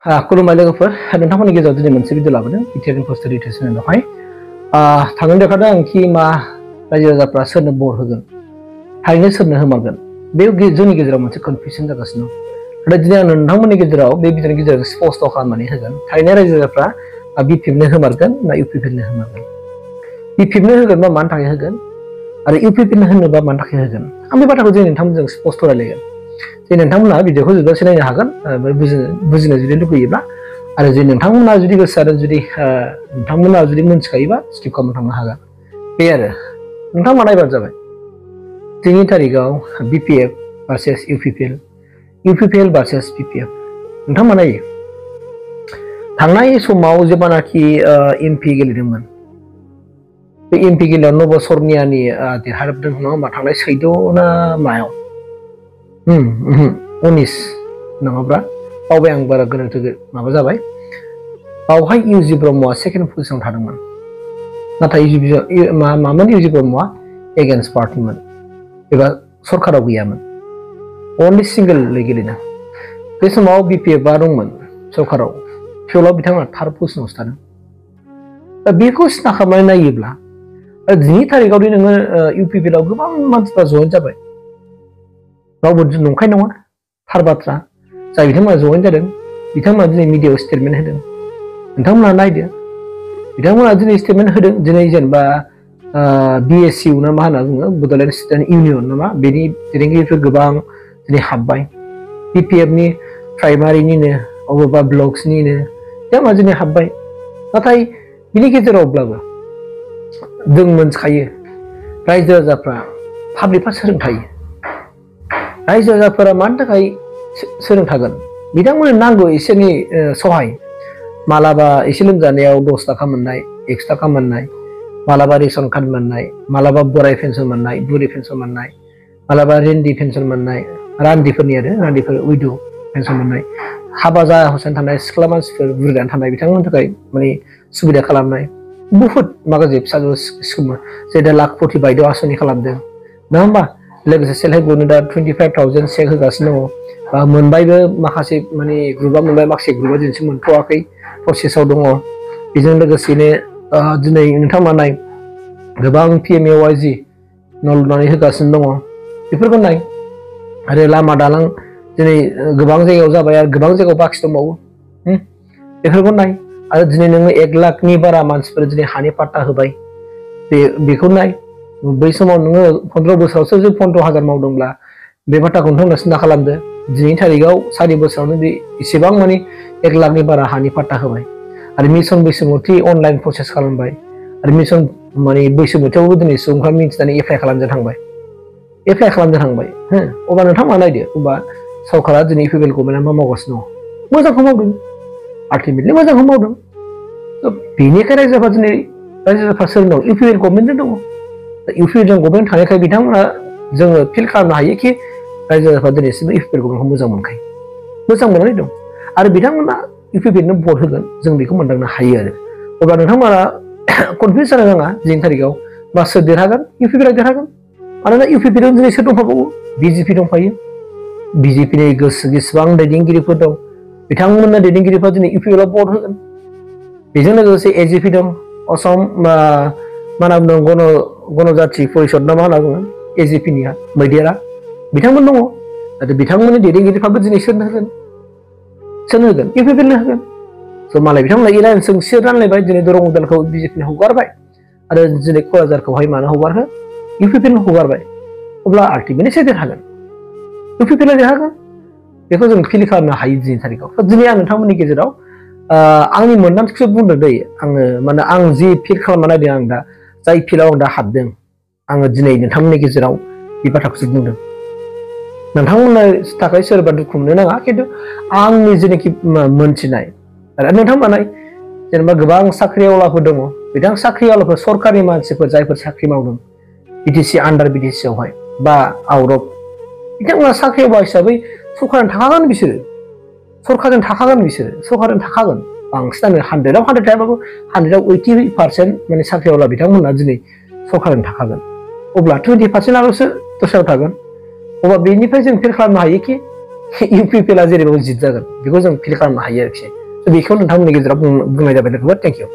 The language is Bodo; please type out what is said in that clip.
खुलुमबाय लोगोफोर नोंथांमोननि गेजेराव दिनै मोनसे भिडिअ लाबोदों बिटिआर इनफर्स रिटेस्ट होननायावहाय थांनो देखादों आंखि मा रायजो राजाफ्रा सोरनो भट होगोन थारैनो सोरनो होमारगोन बे जोंनि गेजेराव मोनसे कनफिउजन जागासिनो दं दिनै आं नोंथांमोननि गेजेराव बे भिडिअनि गेजेरजों स्पष्ट खालामनानै होगोन थारैनो रायजो राजाफ्रा बिपिएफनो होमारगोन ना इउपिपिएलनो होमारगोन बिपिएफनो होगोनबा मानि थाखाय होगोन आरो इउपिपिएलनो होनोबा मानि थाखाय होगोन आं बे बाथ्राखौ जों नोंथांमोनजों स्पष्ट रायलायगोन जे नोंथांमोना भिडिअखौ जोबजासे नायनो हागोन बुजिनो जुदि लुबैयोब्ला आरो जे नोंथांमोना जुदि गोसो आरो जुदि नोंथांमोना जुदि मोनथिखायोबा स्किप खालामनो थांनो हागोन बे आरो नोंथांमोना नायबानो जाबाय 3 तारिखआव BPF versus UPPL versus BPF नोंथांमोना नायो थांनाय समाव जेब्लानाखि एमपि गेलेदोंमोन बे एमपि गेलेनायाव नब सरनियानि देरहादों नङा होमबा थांनाय 14 ना मायाव 19 नङाब्ला बावबाय आं बारा गोनांथि माबा जाबाय बावहाय इउजि ब्रह्मआ सेकेन्ड पजिशनाव थादोंमोन नाथाय मामोन इउजि ब्रह्मआ एगेन्स्ट पार्टिमोन एबा सरकाराव गैयामोन अनलि सिंगोलै गेलेदों बे समाव बिपिएफआ दंमोन सरकाराव थेवब्लाबो बिथांमोना थार्ड पजिशनावसो थादों दा बेखौ सिन्था खालामनानै नायोब्ला 2 तारिखआव नोङो इउपिपिएलआव गोबां मानसिफ्रा जइन जाबाय रावबो नंखाय नङा थार बाथ्रा जाय बिथांमोना जइन जादों बिथांमोना दिनै मिडियायाव स्टेटमेन्ट होदों नोंथांमोना नायदो बिथांमोना दिनै स्टेटमेन्ट होदों दिनै जेनेबा बिएसइउ ना मा होनना बुङो बड'लेण्ड स्टुडेन्ट इउनियन नामा बेनि दैदेनगिरिफोर गोबां दिनै हाबबाय बिपिएफनि प्राइमारिनिनो अबेबा ब्लक्सनिनो बिथांमोना दिनै हाबबाय नाथाय बिनि गेजेरावब्लाबो जों मोनथिखायो रायजो राजाफ्रा पाब्लिकफ्रा सोलोंथायो रायजो राजाफोरा मानि थाखाय सोलोंथागोन बिथांमोननो नांगौ एसेनि सहाय मालाबा एसे लोमजानायाव 10 थाखा मोननाय 1 थाखा मोननाय मालाबा रेशन कार्ड मोननाय मालाबा बोराय पेन्सन मोननाय बुरि पेन्सन मोननाय मालाबा रेन्डि पेन्सन मोननाय रान्दिफोरनि आरो रान्दिफोर उइड' पेन्सन मोननाय हाबा जाहोसान थानाय सिख्ला मानसिफोर बुरैनानै थानाय बिथांमोननि थाखाय माने सुबिदा खालामनाय बुहुत माखासे फिसाजो स्किम जेरै लाख कोटि बायद' आसनि खालामदों नङा होमबा लोगोसे सेल्फ हेल्प ग्रुपनो दा 25,000 चेक होगासिनो दङ मोनबायबो माखासे माने ग्रुपआ मोनबाय माखासे ग्रुपआ दिनैसिम मोनथ'वाखै प्रसेसआव दङ बेजों लोगोसेनो दिनै नोंथांमोना नाय गोबां पिएमएवाइजि न' लुनानै होगासिनो दङ बेफोरखौ नाय आरो लामा दालां दिनै गोबां जायगायाव जाबाय आरो गोबां जायगायाव बाखि दंबावो बेफोरखौ नाय आरो दिनै नोङो 1 लाखनि बारा मानसिफोर दिनै हानि पाट्टा होबाय बेखौ नाय बै समाव नोङो 15 बोसोरावसो जों 15,000 मावदोंब्ला बे बाथ्राखौ नोंथांमोना सिन्था खालामदो 2 तारिखआव 4 बोसोरावनो बे इसेबां माने 1 लाखनि बारा हानि पाट्टा होबाय आरो मिशन बैसोमुथि अनलाइन प्रसेस खालामबाय आरो मिशन माने बैसोमुथियावबो दिनै सुबुंफ्रा मिन्थिनानै एप्लाइ खालामनो थांबाय अब्ला नोंथांमोना नायदो अब्ला सरकारा दिनै इउपिपिएल गभर्नमेन्टआ मा मावगासिनो दङ मोजांखौ मावदों आल्टिमेटलि मोजांखौ मावदों बेनिखायनो रायजोफ्रा सोरनाव इउपिपिएल गभर्नमेन्टजों दङ इउपिपिएल गभर्नमेन्ट थानायखाय बिथांमोना जोङो फिल खालामनो हायो कि रायजो राजाफ्रा दिनैसिम इउपिपिएल गभर्नमेन्टखौ मोजां मोनखायो मोजां मोननानै दं आरो बिथांमोना इउपिपिएलनो भट होगोन जों बेखौ मोनदांनो हायो आरो अब्ला नोंथांमोना कनफिउज जानो नाङा 2 तारिखआव बा सोर देरहागोन इउपिपिएलआ देरहागोन मानोना इउपिपिएलआव दिनै सोर दंफाबावो बिजेपि दंफायो बिजेपिनि जेसेबां दैदेनगिरिफोर दं बिथांमोननो दैदेनगिरिफ्रा दिनै इउपिपिएलआव भट होगोन बेजों लोगोसे एजिपि दं असम मा होनना बुङो गणजाति परिषद ना मा होनना बुङो एजिपिनिया मैदेरा बिथांमोन दङ आरो बिथांमोननि दैदेनगिरिफ्राबो दिनै सोरनो होगोन इउपिपिएलनो होगोन स' मालाय बिथांमोना एलायन्सजोंसो रानलायबाय दिनै दरं उदालखौ बिजेपिनो हगारबाय आरो दिनै क'क्राझारखौहाय मानो हगारहो इउपिपिएलनो हगारबाय अब्ला आल्टिमेटलि सोर देरहागोन इउपिपिएलआ देरहागोन बेखौ जों फिल खालामनो हायो 2 तारिखआव दिनै आं नोंथांमोननि गेजेराव आंनि मोन्दांथिखौ बुंदों दै आङो माने आं जि फिल खालामना नायदों आं दा जाय फिल्डआव आं दा हाबदों आङो दिनै नोंथांमोननि गेजेराव बे बाथ्राखौसो बुंदों नोंथांमोननो थाखाय सोरबा दुखु मोननो नाङा खिन्थु आंनि जेनाखि मोनथिनाय आरो नोंथांमोना जेनेबा गोबां साख्रिआवलाफोर दङ बिथां साख्रिआवलाफोर सरकारनि मानसिफोर जायफोर साख्रि मावदों बिटिसि आन्डार बिटिसिआवहाय बा आउट अफ बिथांमोना साख्रिआवला हिसाबै सरकारजों थाखागोन बांसिनानो 100 आव 100 थायाबाबो 100 आव 80% माने साख्रिआवला बिथांमोना दिनै सरकारजों थाखागोन अब्ला 20% आल'सो दस्रायाव थागोन अब्ला बेनिफ्राय जों फिल खालामनो हायो कि UPPL जेरैबाबो जित जागोन बेखौ जों फिल खालामनो हायो आरोखि बेखौ नोंथांमोननि गेजेराव बुंनाय जाबाय लोगोफोर थेंक इउ